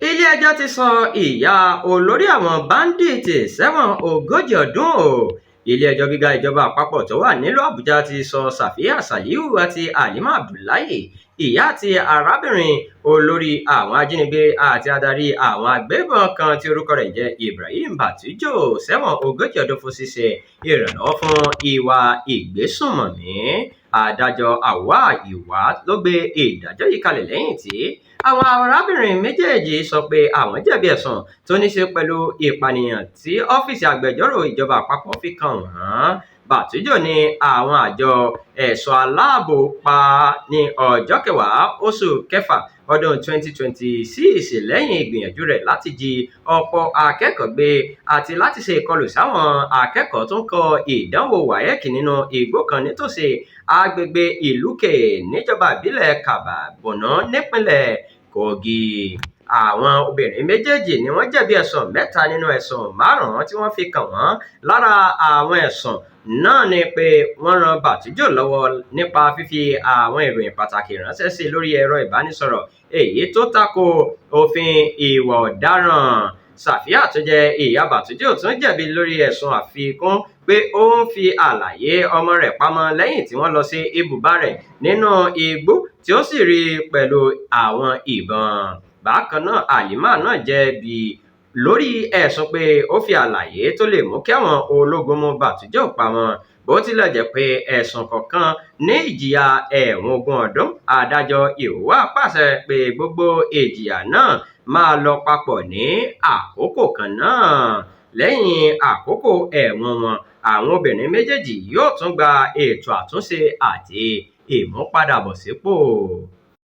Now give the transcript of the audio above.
Ilé-ẹjọ́ ti sọ ìyá olórí àwọn báńdíìtì sẹ́wọ̀n 40 ọdún o. Ilé-ẹjọ́ gíga ìjọba àpapọ̀ tó wà nílùú Àbújá ti sọ Sàfíà Salihu àti Halima Abdullahi, ìyá àti arábìnrin olórí àwọn ajínigbé àti adarí àwọn agbébọn kan tí orúkọ rẹ̀ ń jẹ́ Ibrahim Batujo, sẹ́wọ̀n 40 ọdún fún ṣíṣe ìrànlọ́wọ́ fún ìwà ìgbésùnmọ̀mí. Adájọ́ Auwa Ìwá ló gbé ìdájọ́ yìí kalẹ̀ lẹ́yìn tí àwọn arábìnrin méjèèjì sọ pé àwọn jẹ̀bi ẹ̀sùn tó ní ṣe pẹ̀lú ìpànìyàn tí ọ́fíìsì agbẹjọ́rò ìjọba àpapọ̀ fi kàn wọ́n. Bàtújò ní àwọn àjọ ẹ̀ṣọ́ aláàbò pa ní ọjọ́ 10 oṣù kẹfà ọdún 2026 lẹ́yìn ìgbìyànjú rẹ̀ láti jí ọ̀pọ̀ akẹ́kọ̀ọ́ gbé àti láti ṣe ìkọlù sáwọn akẹ́kọ̀ọ́ tó ń kọ ìdánwò WAEC nínú igbó kan nítòsí agbègbè Ìlúkè níjọba ìbílẹ̀ Kabba Borno nípínlẹ̀ Kogi. Àwọn obìnrin méjèèjì ni wọ́n jẹ̀bi ẹ̀sùn mẹ́ta nínú ẹ̀sùn márùn-ún tí wọ́n fi kàn wọ́n. Lára àwọn ẹ̀sùn náà ni pé wọ́n ran Bàtújò lọ́wọ́ nípa fífi àwọn ìròyìn pàtàkì ránṣẹ́ sí lórí ẹ̀rọ ìbánisọ̀rọ̀, èyí tó tako òfin ìwà ọ̀daràn. Sàfíà tó jẹ́ ìyá Bàtújò tún jẹ̀bi lórí ẹ̀sùn àfikún pé ó ń fi àlàyé ọmọ rẹ̀ pamọ́ lẹ́yìn tí wọ́n lọ sí ibùba rẹ̀ nínú igbó tí ó sì rí i pẹ̀lú àwọn ìbọn. Bákan náà, Halima náà jẹ̀bi lórí ẹ̀sùn pé ó fi àlàyé tó lè mú kí àwọn ológun mú Bàtújò pamọ́. Bó tilẹ̀ jẹ́ pé ẹ̀sùn kọ̀ọ̀kan ní ìjìyà ẹ̀wọ̀n 20 ọdún, adájọ́ Ìwá pàṣẹ pé gbogbo ìjìyà náà máa lọ papọ̀ ní àkókò kan náà. Lẹ́yìn àkókò ẹ̀wọ̀n wọn, àwọn obìnrin méjèèjì yóò tún gba ètò àtúnṣe àti ìmúpadàbọ̀sípò.